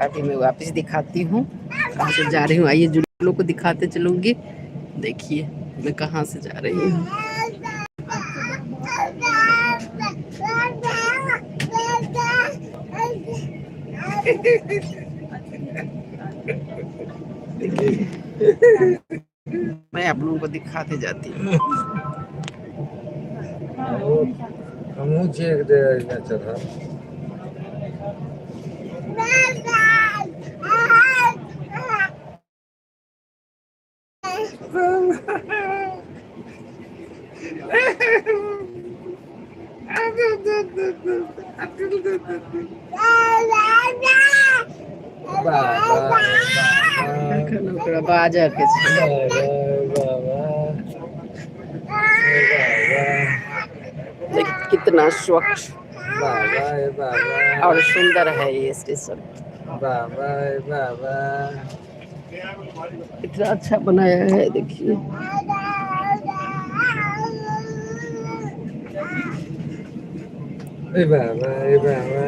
अभी मैं वापस दिखाती हूँ कहाँ से जा रही हूँ। आइए जुड़े लोग को दिखाते चलूँगी। देखिए मैं कहाँ से जा रही हूँ। देखिए मैं आप लोगों को दिखाते जाती हूँ। हमहूँ छियै एक डेढ़ चढ़ल। बाबा एखन ओकरा बाजऽ के छै। देख कितना स्वच्छ बाबा बाबा और सुंदर है ये स्टेशन। बाबा बाबा इतना अच्छा बनाया है देखिए। ए बाबा ए बाबा।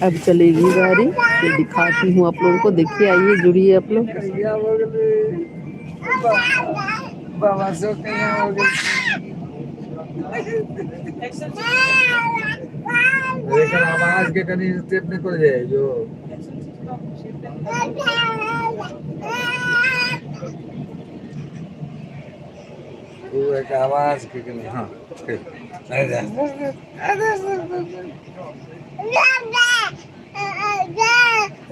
अब चलेगी गाड़ी, फिर दिखाती हूँ आप लोगों को। देखिए आइए जुड़िए आप लोग। कहिया हो गेलै बाबा सब कहिया हो गेलै। एकर आवाज के कनि टेप नहि कर जाय जो। ओ एक आवाज के कनि हाँ अरे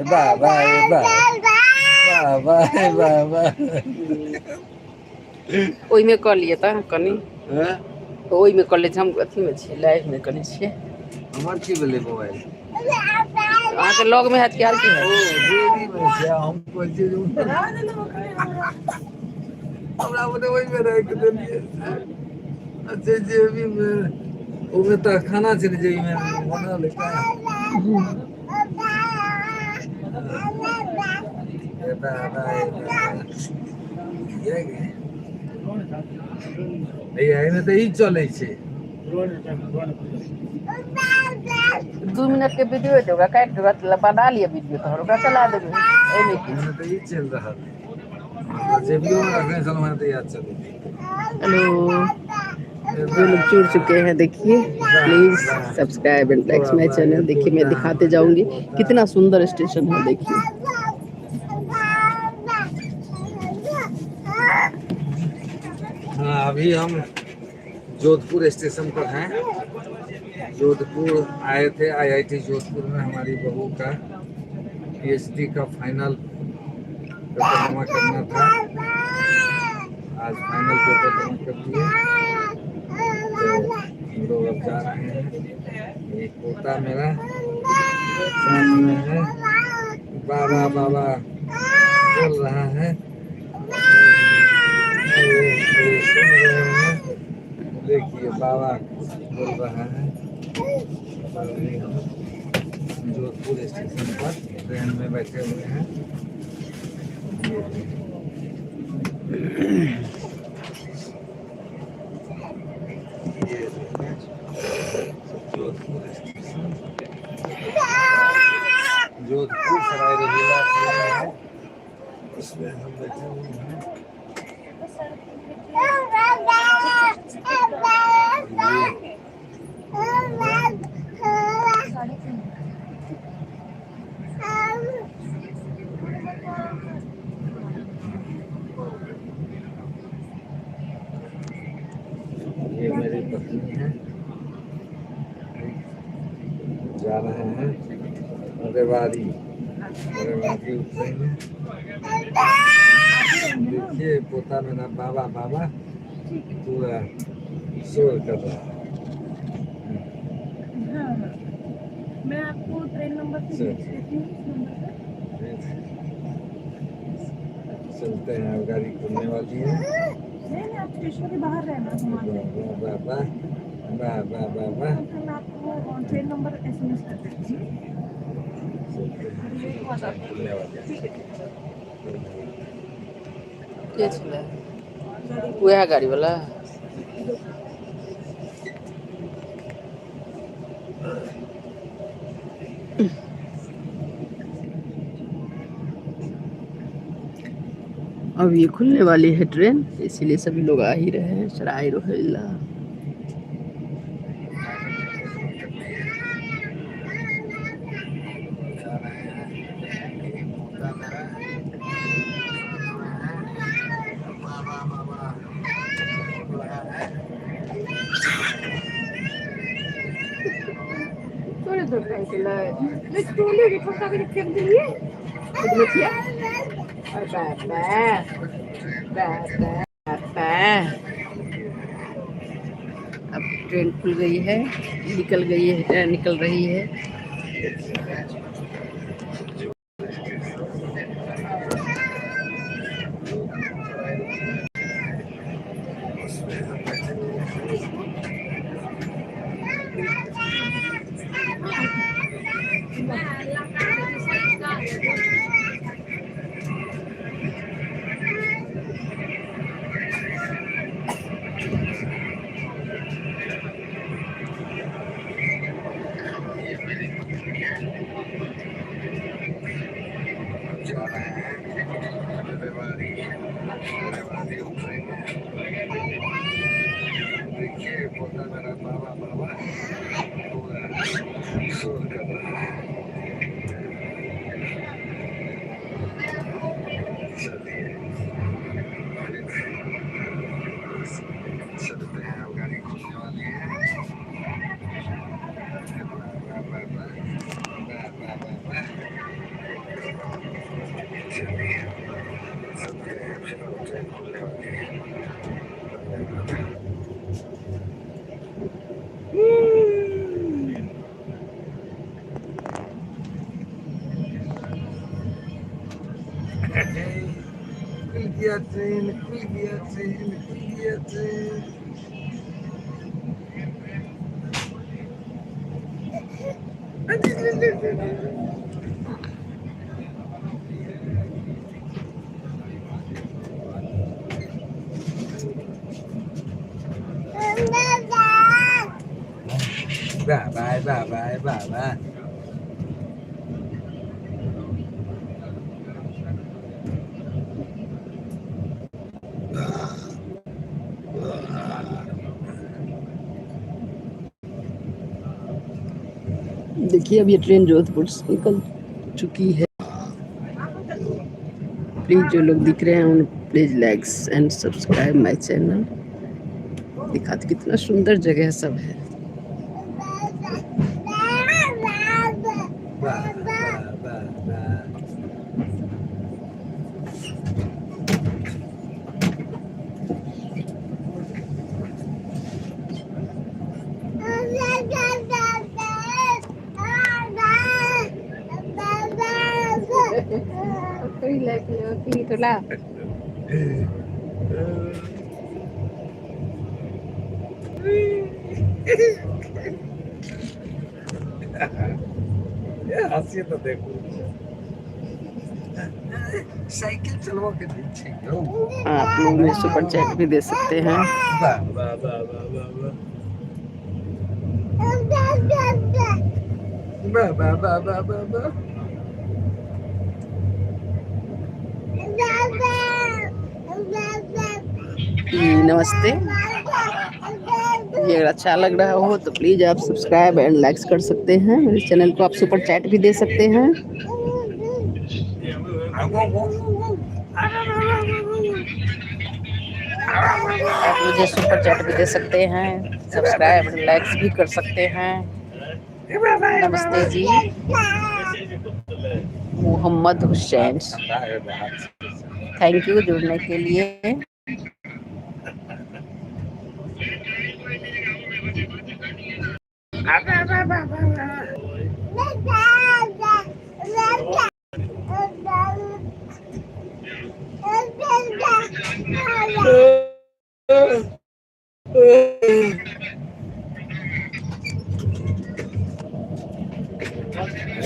बाबा ए बाबा बाबा ए बाबा। ओहिमे कऽ लिअ तऽ कनि ओहिमे कऽ लै छी, हम अथीमे छियै, लाइवमे करै छियै। हमर की भेलै मोबाइल? अहाँके लगमे हैत कि आर की ओ हैत? देरी मे छै। हम कहै छियै जे हमरा मने ओहिमे राखि देलियै। अच्छा जेबी मे ओहिमे तऽ खाना छै ने जेबी मे बनल है का। ए बाबा ए बाबा ये गे। एहिमे तऽ ई चलै छै। 2 मिनट के वीडियो हेतै, ओकरा काटि कऽ ओकरा बना लिअ वीडियो तहन ओकरा चला देबै। एहिमे की एहिमे छै? तऽ ई चलि रहल है। जेबियो मे रखने छलहुँ हेँ तऽ इएह चलै। हेलो, जो लोग जुड़ चुके हैं देखिए, please subscribe and likes my channel. देखिए मैं दिखाते जाऊंगी कितना सुंदर स्टेशन है। देखिए हाँ अभी हम जोधपुर स्टेशन पर हैं। जोधपुर आए थे, आईआईटी जोधपुर में हमारी बहू का पीएचडी का फाइनल पेपर जमा करना था। आज फाइनल पेपर जमा कर दिए तो हम लोग अब जा रहे हैं। ये पोता मेरा साथ में है। बाबा बाबा बोल रहा है। ये सुन रहे हैं। देखिए बाबा बोल रहा है। अभी हम जोधपुर स्टेशन पर ट्रेन में बैठे हुए हैं। ये देखिए जोधपुर स्टेशन, जोधपुर सराय रोहिला ट्रेन है, उसमें हम बैठे हुए हैं। ये मेरी पत्नी है। जा रहे हैं रेवाड़ी, रेवाड़ी उतरेंगे। देखिए पोता मेरा बाबा बाबा पूरा शोर कर रहा है। हाँ हाँ, मैं आपको ट्रेन नंबर से भेज देती हूँ इस नंबर पर। चलते हैं, अब गाड़ी खुलने वाली है। नहीं नहीं, आप स्टेशन के बाहर रहना, हम आ जाएंगे। बाबा बाबा बाबा। तो फिर मैं आपको ट्रेन नंबर एसएमएस कर देती हूँ। चलते हैं, खुलने वाली है। ठीक है। के छलै उएह गाड़ी वाला? अब ये खुलने वाली है ट्रेन, इसीलिए सभी लोग आ ही रहे हैं। सराय रोहिल्ला। जा रहे हैं। ये पोता मेरा बाबा बाबा लगा है। थोड़े थोड़े अब ट्रेन खुल गई है, निकल गई है, निकल रही है। उसमें हम बैठे जा रहे हैं रेवाड़ी। रेवाड़ी उतरेंगे। देखिए पोता मेरा बाबा बाबा पूरा शोर कर रहा है। चलिए फिर चलते हैं। अब गाड़ी खुलने वाली है। वाह वाह वाह वाह वाह वाह। चलिए चलते हैं फिर, ट्रेन खुलने वाली है। खुल गया ट्रेन, खुल गया ट्रेन, खुल गया train. Bye bye bye bye bye. देखिए अब ये ट्रेन जोधपुर से निकल चुकी है। प्लीज़ जो लोग दिख रहे हैं उन please likes and subscribe my channel. दिखाते कितना सुंदर जगह सब है। वाह वाह वाह वाह। ये हंसी तो देखो, साइकिल चलवा के पीछे यो। आप लोग मुझे सुपर चैट भी दे सकते हैं। वाह वाह वाह वाह वाह वाह वाह वाह वाह वाह वाह। नमस्ते। ये अगर अच्छा लग रहा हो तो प्लीज़ आप सब्सक्राइब एंड लाइक्स कर सकते हैं मेरे चैनल को। आप सुपर चैट भी दे सकते हैं। आप मुझे सुपर चैट भी दे सकते हैं, सब्सक्राइब एंड लाइक्स भी कर सकते हैं। नमस्ते जी, मोहम्मद हुसैन, thank you जुड़ने के लिए।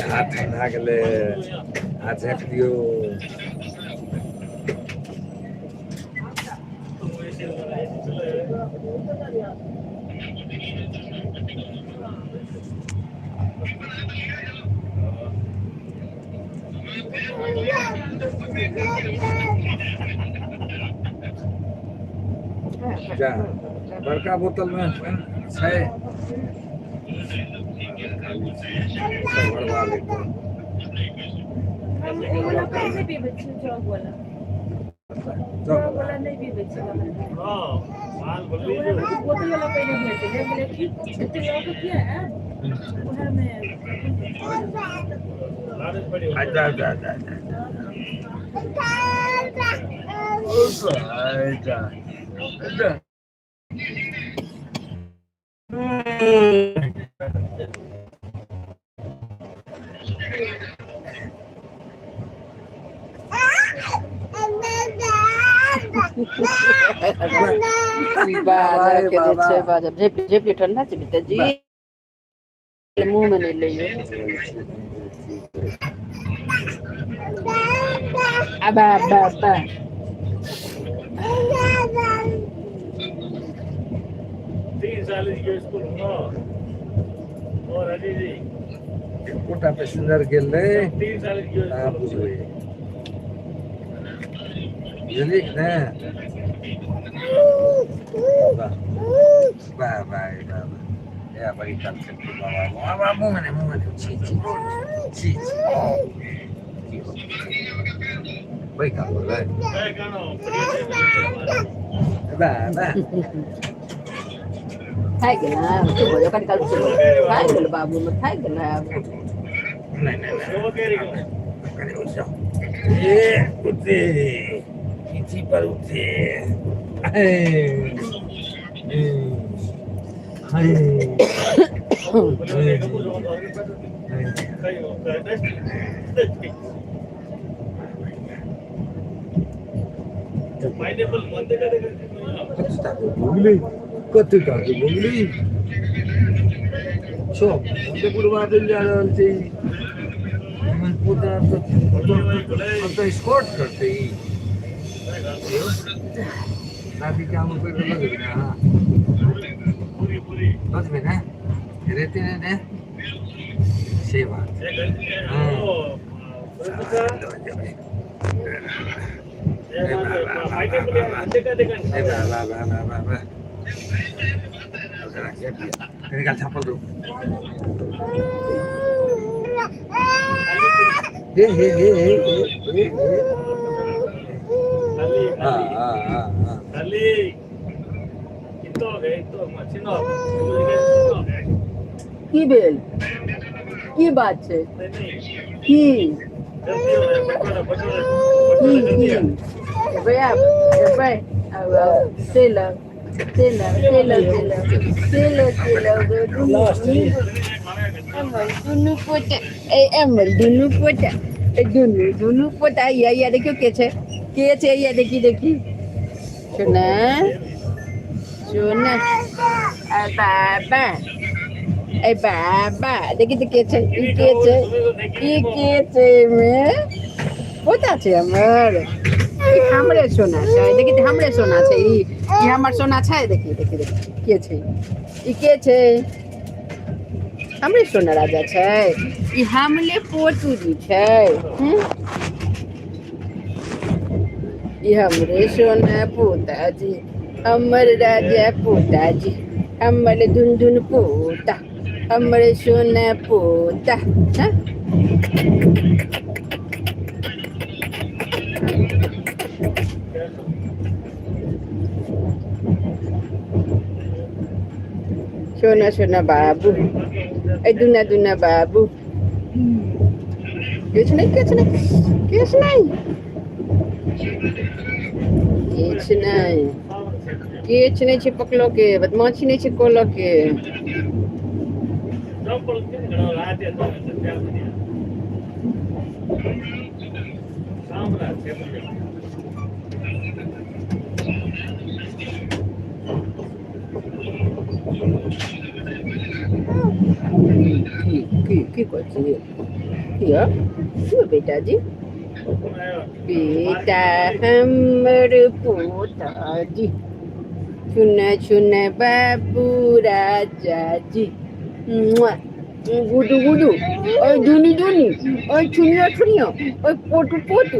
हाथ ठंडा गेलै, हाथ झाँपि दियौ। जा बड़का बोतल में छै सब भरवा लेतै। हम ओ वाला पानि नहि पीबै छियै, जग वाला। जग वाला नहि पीबै छियै। बोतल वाला पानि भरि देलियै, कहलियै कि एते लऽ कऽ किया आयब, उएहमे। अच्छा अच्छा अच्छा अच्छा अच्छा। बाजा के जे छै बाजा, झेपी झेपी, ठंडा छै पिताजी, मुंह में नहीं लइयो। अबा अबा अबा। 3 साल के स्कूल में और अजी जी एकोटा पैसेंजर गेल रहे 3 साल के अहाँ बुझबै, बुझलियै कि ने? वाह वाह वाह वाह वाह, ए बड़ी काल छै बाबा बाबा, मुँह में नहीं, मुँह में नहीं, छी छी छी छी, की हो बड़ी काल बोलै। वाह वाह। थाकि गेल हँ, चुप हो जाओ, कनी काल चुप हो जाओ। थाकि गेल बाबू, थाकि गेल है। नहीं नहीं नहीं, कनी उठ जाओ, ये उठे पीछी पर उठे। कते कते टाके भोगली सब मधेपुरवा देल जा रहल छै। हमर पोता तऽ स्कॉट करतै ई। दादी के आम ऊपर लऽ जेबै ने अहाँ? लऽ जेबै ने? रेते ने ने से बात। हँ लऽ जेबै। वाह वाह वाह वाह वाह वाह। कनी काल झाँपल रहू। हे हे हे हे हे हे। हाँ हाँ हाँ हाँ। की भेल, की बात छै, की की की? एबै आब, एबै आब, आब चलि आउ, चलि आउ, चलि आउ, चलि आउ, चलि आउ, चलि आउ। दुनू एमर दुनू पोता, ए एमर दुनू पोता, ए दुनू दुनू पोता। हैया हैया देखियौ के छै, के छै, हैया देखी देखी। सोना सोना, आ बाबा, ए बाबा, देखी तऽ के छै, ई के छै, ई के छै? एहिमे पोता छै हमर, ई हमरे सोना छै। देखी तऽ हमरे सोना छै ई, ई हमर सोना छै। देखी देखी देखी के छै, ई के छै? हमरे सोना राजा छै ई, हमरे पोतू जी छै। ई हमरे सोना पोताजी, हमर राजा पोताजी, हमर धुन धुन पोता, हमरे सोना पोता। हाँ? सोना सोना बाबू, ए दुना दुना बाबू। किछु नहि, किछु नहि, किछु नहि, किछु नहि, किछु नहि छै पकलो के, बदमाशी नहि छै कोलो के। की की की कहै छी की यौ? की बेटा जी, बेटा हमर पोताजी, चुन चुन बाबू राजा जी। गुडू गुडू, ओए दुनी दुनी, ओए चुनिया चुनिया, ओए पोटू पोटू।